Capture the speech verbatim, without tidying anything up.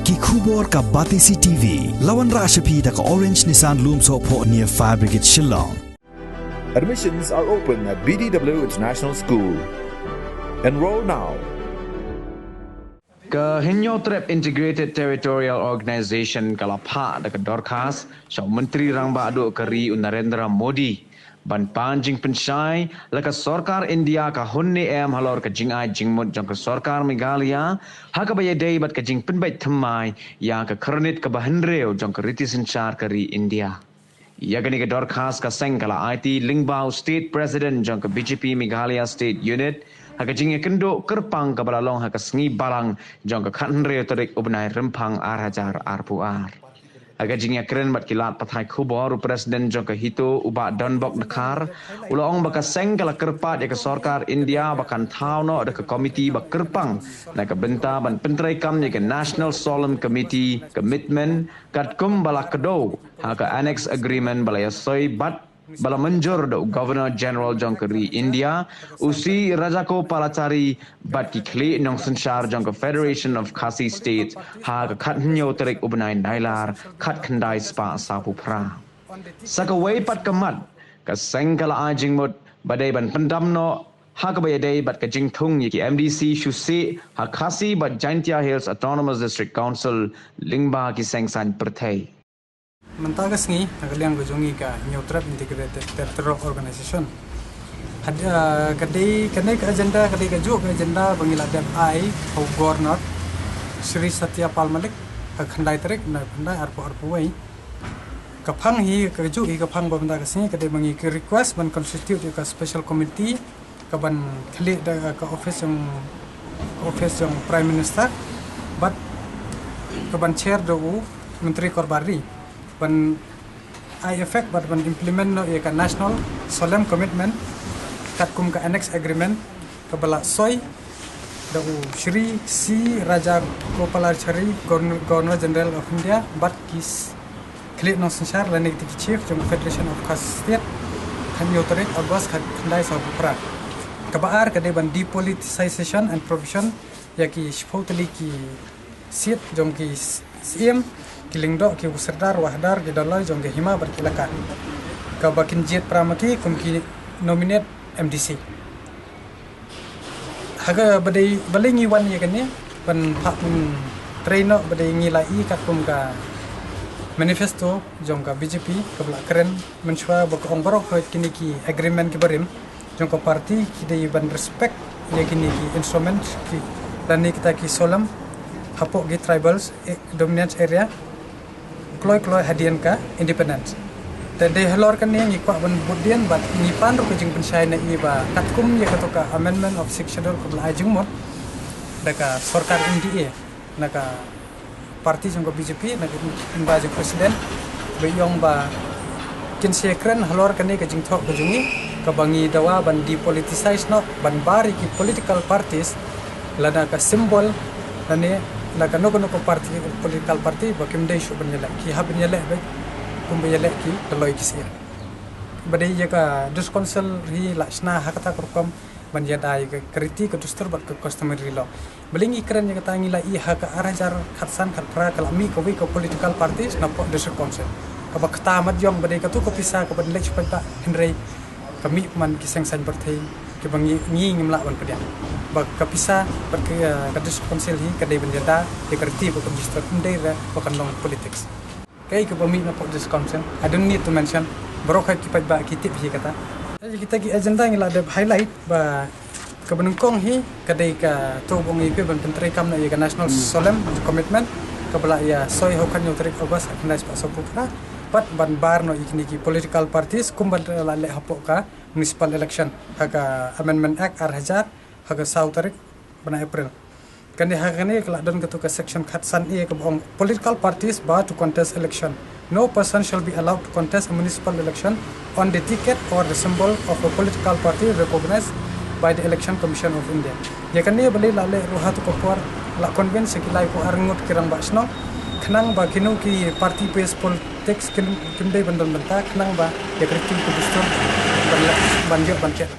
Ki khubor ka Batesi T V. La wanrah sha phi da ka Orange Nissan Lumsohphoh near Fire Brigade Shillong. Admissions are open at B D W International School. Enroll now. Ka Hynñiewtrep Integrated Territorial Organization ka la phah da ka dorkhas sha u Myntri Rangbah Duh ka ri u Narendra Modi ban pan jingpynshai la ka sorkar India ka hun ne em halor ka jingai jingmut jong ka sorkar Meghalaya ha kaba ïadei bad ka jingpynbeit thymmai ïa ka khyrnit kaba hynriew jong ka riti synshar ka ri India. Ïa kane ka dorkhas ka seng ka la aiti lyngba u State President jong ka B J P Meghalaya State Unit ha ka jingïakynduh kyrpang kaba la long ha ka sngi Balang jong ka khathynriew tarik u bnai Rymphang ar hajar arphew ar. Ha ka jingïakren bad ki lad pathai khubor u President jong ka HITO u Bah Donbok Dkhar u la ong ba ka seng ka la kyrpad ïa ka sorkar India ba kan thaw noh da ka komiti ba kyrpang na ka bynta ban pyntreikam ïa ka National Solemn Committee Commitment katkum ba la kdew ha ka Annex Agreement ba la ïasoi bad ba la mynjur da u Governor General jong ka ri India u C Rajagopalachari bad ki khlieh nongsynshar jong ka Federation of Khasi States ha ka khathynñiew tarik u bnai Nailar khatkhyndai spah sawphew phra. Sa kawei pat ka mat ka seng ka la ai jingmut ba dei ban pyndam noh ha kaba ïadei bad ka jingthung ïa ki M D C shuh shuh ha Khasi bad Jaintia Hills Autonomous District Council lyngba ki seng saiñ pyrthei. Mynta ka sngi na ka liang ka jong ngi ka Hynñiewtrep Integrated Territorial Organization. Had, uh, ka dei kane ka agenda ka dei ka juh ka agenda ba ngi la dep ai ha u Governor Shri Satya Pal Malik ha ka khyndai tarik na khyndai arphew arphew wei. Ka phang hi ka juh hi ka phang ba mynta ka sngi ka dei ba ngi ka request ban constitute ïa ka special committee ka ban khlieh da ka office jong ka office jong Prime Minister bad ka ban chair da u Myntri Korbari ban ai effect bad ban implement noh ïa ka National Solemn Commitment katkum ka Annex Agreement ka ba la soi da u Shri C Rajagopalachari, Governor General of India bad ki khlieh nongsynshar lane ki chief jong Federation of Khasi State, khathynñiew tarik August khatkhyndai sawphew phra. Kaba ar ka dei ban depoliticization and provision ïa ki shiphew tylli ki seat jong ki siem, ki lyngdoh, ki sordar, wahdar, ki doloi jong ki hima bad ki elaka kaba kin jied para ma ki kum ki nominate M D C. Ha kaba dei balei ngi wan ïa kane ban phah pyntrei noh ba dei ngi la i katkum ka manifesto jong ka B J P kaba la kren mynshuwa ba ka ong baroh kine ki agreement ki barim jong ka party ki dei ban respect ïa kine ki instrument ki lane kita ki solemn hapoh ki tribals, eh, dominance area kloi kloi hadien ka independence. Te dei halor kane ngi kwah ban bud dien bad ngi pan ruh ka jingpynshai na i ba katkum ïa kato ka amendment of Sixth Schedule kaba la ai jingmut da ka sorkar N D A na ka party jong ka B J P na ka, na ka jong president ba ïong ba kin sa kren halor kane ka jingthoh ka jong ngi kaba ngi dawa ban depoliticize noh ban bar ïa ki political parties lada ka symbol lane la kano kano ka party, political party ba kim dei shuh ban ïaleh, ki hap ban ïaleh beit kumba ïaleh ki doloi ki siem. Ba dei ïa ka District Council hi la shna ha kata ka rukom ban ïada ïa ka riti ka dustur bad ka customary law. Balei ngi kren ïa kata, ngi la i ha ka ar hajar khatsan khatphra ka la mih kawei ka political party napoh District Council kaba kata mat ïong ba dei kato ka pisa kaba dei leh shuh paidbah hynrei ka mih man ki seng saiñ pyrthei kiba ngi, ngi ngim lah ban pdiang. Ba ka pisa bad ka, ka District Council hi ka dei ban ïada ïa ka riti bad ka dustur, ym dei re ba kan long politics. Kaei kaba mih napoh District Council, I don't need to mention, baroh hi ki paidbah ki tip hi kata. Kita ki agenda ngi la dep highlight ba kaba nyngkong hi ka dei kato ba ong ïa phi ban pyntreikam noh ïa ka National Solemn Commitment kaba la ïasoi ha u khathynñiew tarik August khatkhyndai spah sawphew phra, bad ban bar noh ïa kine ki political parties kumba la leh hapoh ka municipal election ha ka Amendment Act ar hajar ha ka saw tarik bnai April. Kane ha kane ka la don kato ka section khatsan A kaba ong political parties bar to contest election. No person shall be allowed to contest a municipal election on the ticket or the symbol of a political party recognized by the Election Commission of India. Ïa kane balei la leh ruh ha kato ka por, la convince ïa ki lai phew ar ngut ki rangbah shnong khnang ba kino ki party based politics kin, kim dei ban don bynta khnang ba ïa ka riti ka dustur ban leh, ban ïoh ban khet.